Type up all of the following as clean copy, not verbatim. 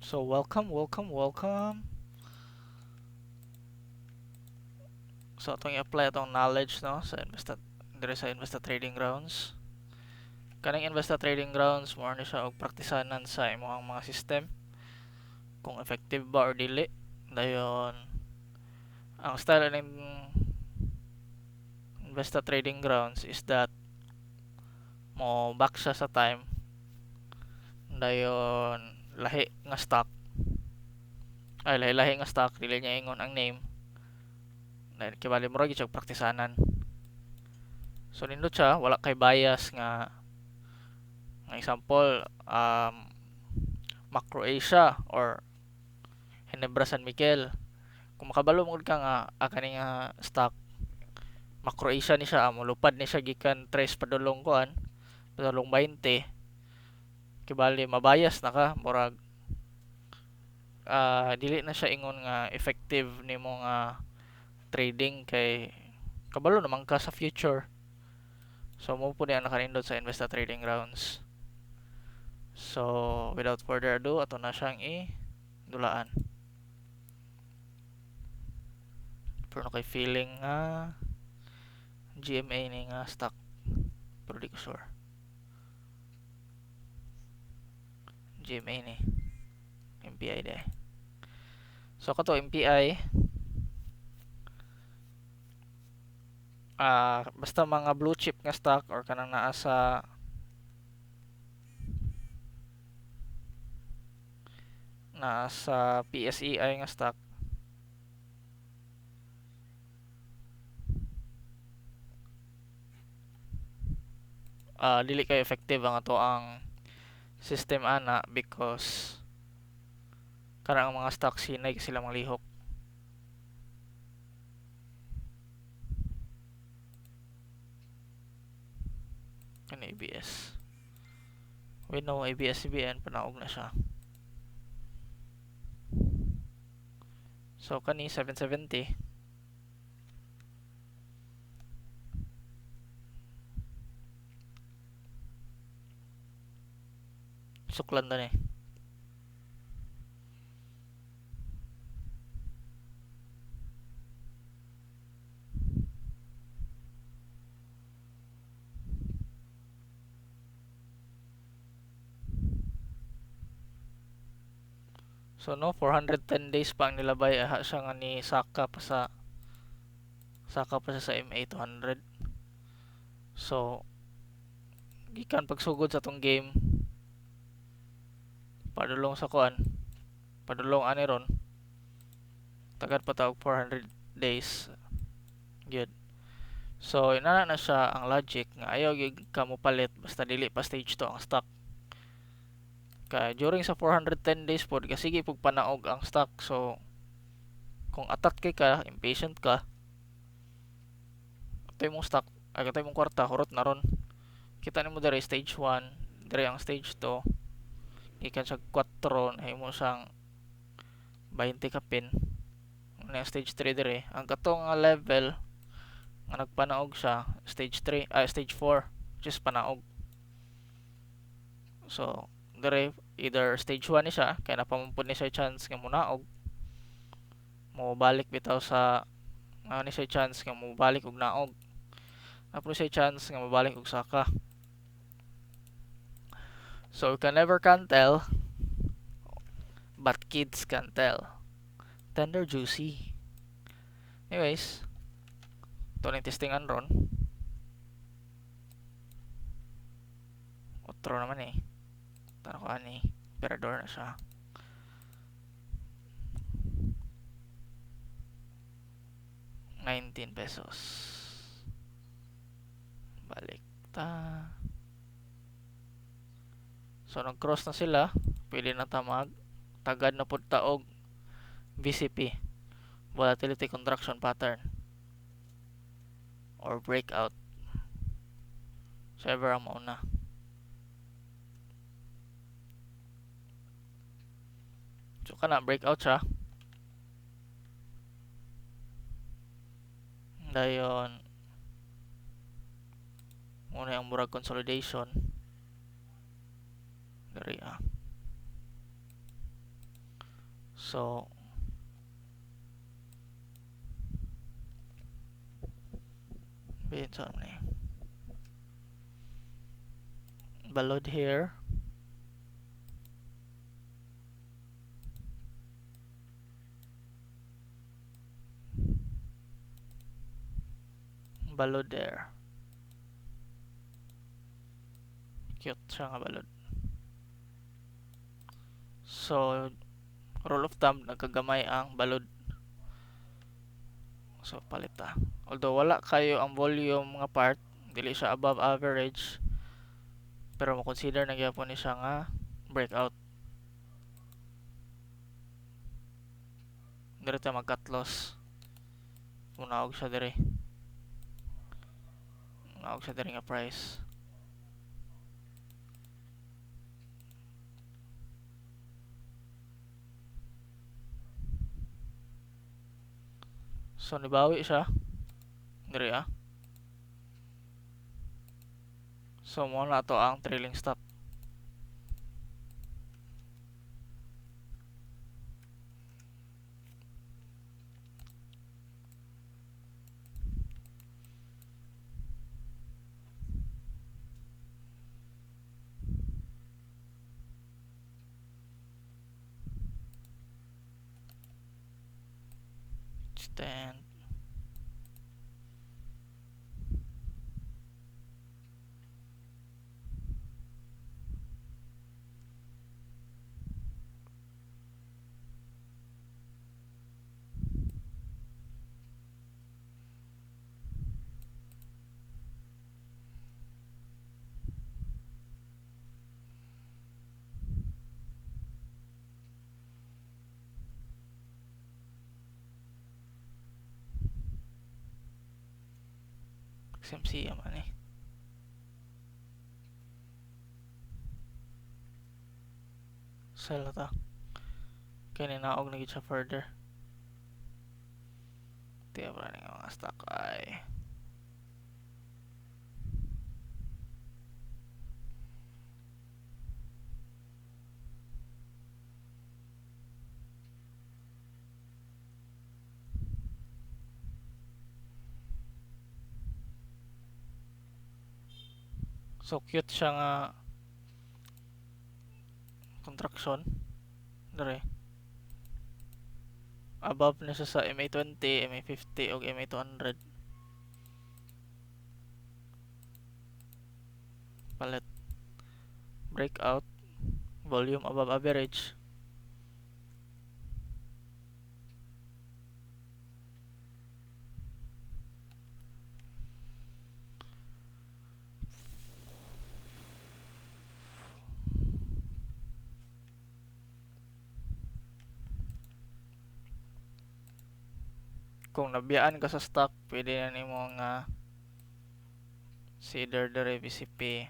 So welcome, welcome, welcome. So atong i-apply atong knowledge, no, sa Investa diri sa Investa Trading Grounds. Kaning Investa Trading Grounds mo ni siya og praktisanan sa imong mga system kung effective ba or dili. Dayon ang style ning Investa Trading Grounds is that mo back siya sa time, dayon lahi nga stock, ay lahi-lahi nga stock, dili niya ingon ang name. Dahil kay bali murag gyud siya praktisanan. So nindot siya, wala kay bias nga nga example Macro Asia or Ginebra San Miguel. Kung makabalo mo ka nga kani nga stock Macro Asia ni siya, molupad ni siya gikan 3 padulong kuan, padulong 20. Kay bali mabayas na ka, murag dili na siya ingon nga effective nimo nga trading kay kabalo naman ka sa future. So mo po niya nakanindot sa Investa Trading Grounds. So without further ado, ato na siyang i-dulaan. Pero kay feeling nga GMA ni nga stock, pero di ko sure. GMA ni MPI di. So kato MPI, basta mga blue chip nga stock or kanang naa sa PSEI nga stock, dili kay effective ang ato ang system ana because kanang ang mga stocks hinay sila manglihok. Kani ABS. We know ABS-CBN panaog na siya. So kani 770. Suklan na ni. So no, 410 days pa ang nilabay, aha siya nga ni saka pa sa MA 200. So gikan pagsugod sa tong game padulong sa kuan, padulong ani ron, tagad pa ta og 400 days gyud. So inana na siya ang logic nga ayaw gyud ka mopalit basta dili pa stage 2 ang stock. Kay during sa 410 days pod kasi sige pug panaog ang stock. So kung atat kay ka, impatient ka, atay mong stock, ay atay mong kwarta hurot na ron. Kita nimo diri stage 1, diri ang stage 2. Gikan sa 4 nahimo siyang 20 kapin. Ano ang stage 3 diri? Ang katong nga level nga nagpanaog siya stage 3, ay stage 4, which is panaog. So diri either stage 1 ni siya kay napamumpod ni siya chance nga munaog, mo balik bitaw sa ni siya chance nga mobalik og naog, napud siya chance nga mobalik og saka. So you can never can tell, but kids can tell. Tender juicy. Anyways, ito na yung testingan ron. Otro naman eh. Tara ko ani, Emperador na siya. 19 pesos. Balik ta. So nag-cross na sila, pwede na ta mag tagad na pud ta og VCP, volatility contraction pattern or breakout. So ever ang mauna. So kana breakout siya. Dayon muna ang murag consolidation. Diri ah. So bisan ni balod here. Balod there. Cute siya nga balod. So rule of thumb, nagkagamay ang balod. So palit ta. Although wala kayo ang volume nga part, dili siya above average, pero mo-consider na gyapon ni siya nga breakout. Diri ta mag-cut loss. Munaog siya diri. Munaog siya diri nga price. So nibawi siya diri ah. So mo na to ang trailing stop. Stand. XMC man eh. Sell na ta. Kaya ninaog na gid siya further. Tiya pa rin ang mga stock ay. So cute siya nga contraction dere. Above na siya sa MA20, MA50 ug MA200. Palit breakout, volume above average. Kung nabiyaan ka sa stock, pwede na nimo nga consider dere BCP.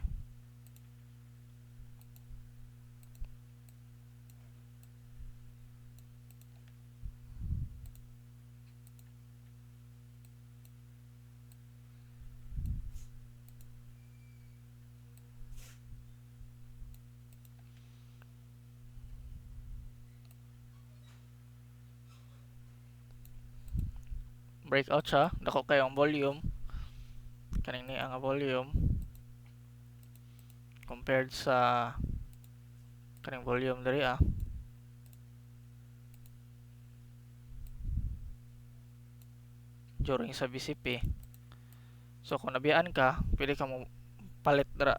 Breakout siya, dako kayo ang volume, kaning ni ang volume compared sa kaning volume diri ah. During sa BCP. So kung nabiyaan ka, pwede ka mo palit dira,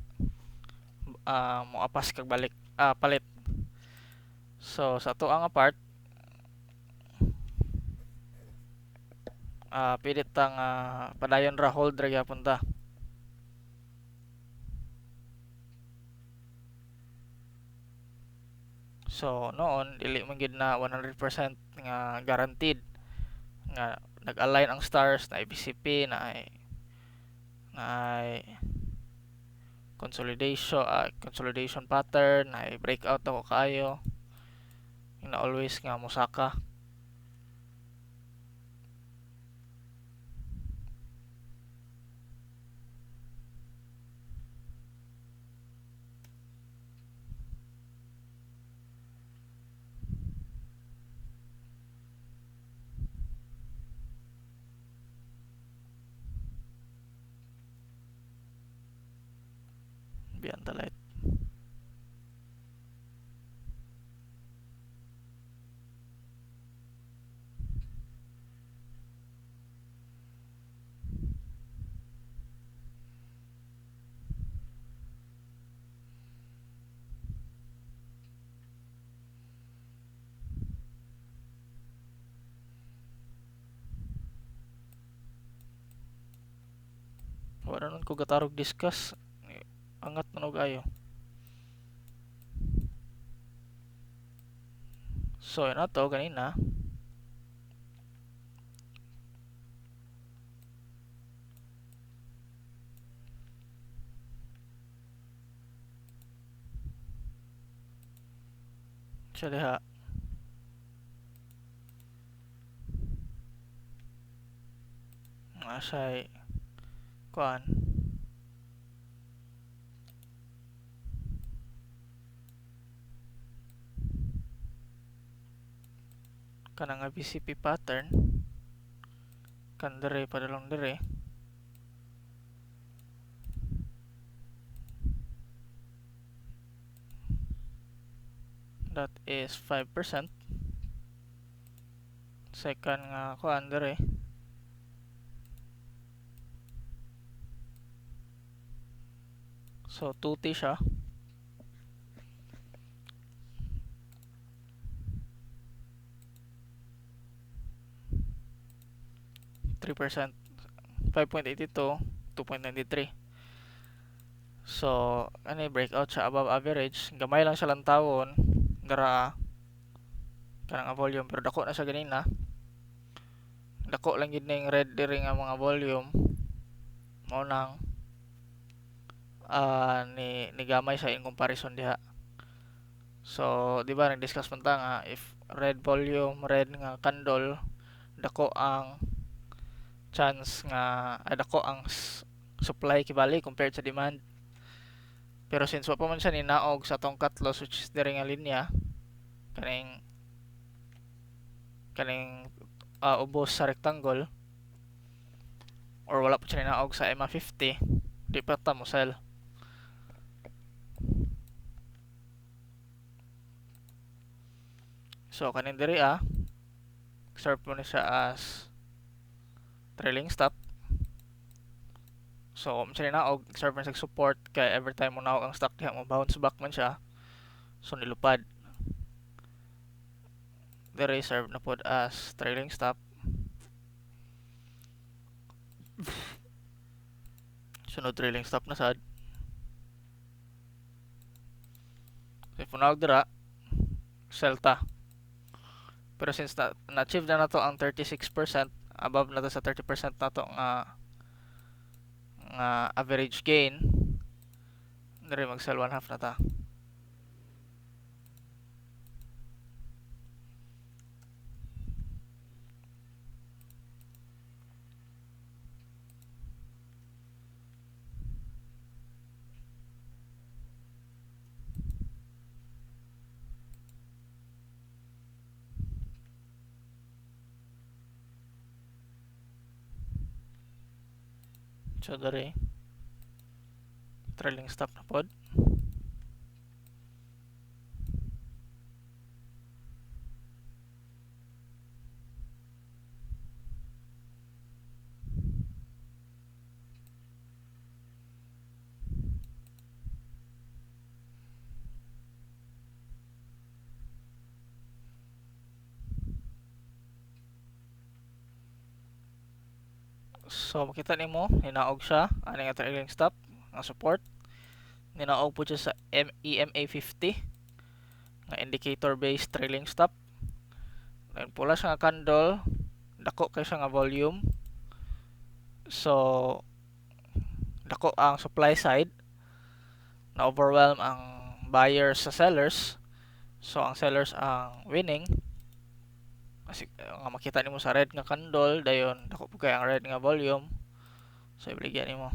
mo apas kag balik, palit. So sa ato ang part, pwede tang padayon ra, hold ra gyapon ta. So noon dili man gid na 100% nga guaranteed nga nag-align ang stars na BCP na ay na ay consolidation pattern, na ay breakout ako kaayo na always nga mosaka. Beyond the light. Wala nun ko gatarog discuss. Angat na og ayo. So, yun na to, ganina. Siya diha. Nga siya'y kuan. Kanang nga BCP pattern. Kan dire, padulong dire. That is 5%. Second nga kuan dire. So 2T siya. 3%, 5.82, 2.93. So ani breakout siya above average, gamay lang siya lantawon dara kanang nga volume, pero dako na siya ganina. Dako lang gid ning red diri nga mga volume, mao nang ni gamay siya in comparison diha. So di ba nag-discuss man ta nga if red volume, red nga candle, dako ang chance nga ay dako ang supply kibali compared sa demand. Pero since wa pa man siya ninaog sa atong cut loss, which is diri nga linya, kaning ubos sa rectangle, or wala pa siya ninaog sa EMA 50, di pa ta mo sell. So kaning diri serve mo ni siya as trailing stop. So kung siya ninaog, serve man siya support kay every time mo naog ang stock diha mo bounce back man siya. So nilupad. Diri serve na pod as trailing stop. Sunod trailing stop na sad. So if naog dira, sell ta. Pero since na-achieve na nato ang 36%, above na to sa 30% nato nga average gain, diri mag-sell one half na ta. So diri trailing stop na pod. So makita nimo ninaog siya ani nga trailing stop nga support, ninaog po siya sa EMA 50 nga indicator based trailing stop. Then pula siya nga candle, dako kay siya nga volume. So dako ang supply side, na overwhelm ang buyers sa sellers. So ang sellers ang winning. Kasi nga makita nimo sa red nga candle, dayon dako pud kay ang red nga volume. So ibligya nimo.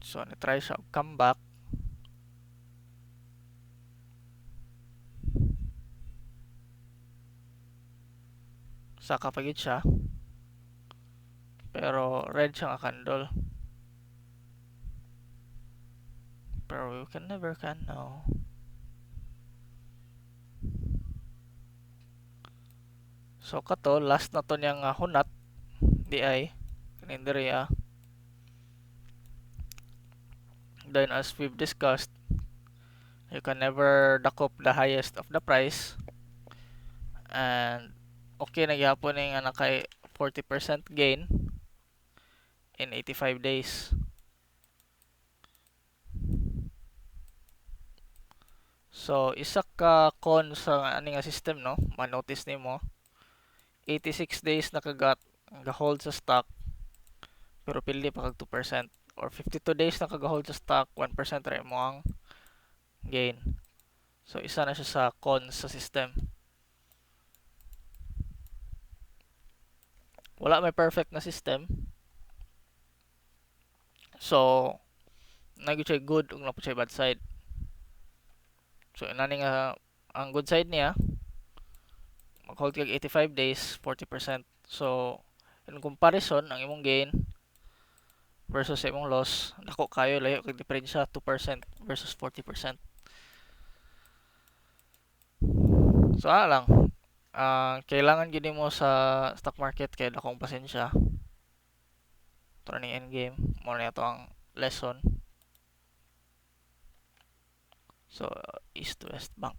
So ni try siya og comeback. Saka pa gyud siya. Pero red siya nga candle. Pero we can never can know. So kato last na to niya nga hunat di ay kaning diri ah. Then as we've discussed, you can never dakop the highest of the price. And okay na gihapon ni nga nakay 40% gain in 85 days. So isa ka con sa ani nga system, no, ma-notice nimo 86 days nakagat ga-hold sa stock pero pili pa kag 2%, or 52 days nakaga-hold sa stock, 1% ra imo ang gain. So isa na siya sa cons sa system. Wala may perfect na system. So naa gyud siya good ug naa pud siya bad side. So inani nga ang good side niya, mag-hold kag 85 days, 40%. So in comparison, ang imong gain versus sa imong loss, dako kayo, layo kag diferensya, 2% versus 40%. So ana lang, kailangan gyud nimo sa stock market kay dakong pasensya. Ito na ning endgame, mao na ato ang lesson. So East West Bank.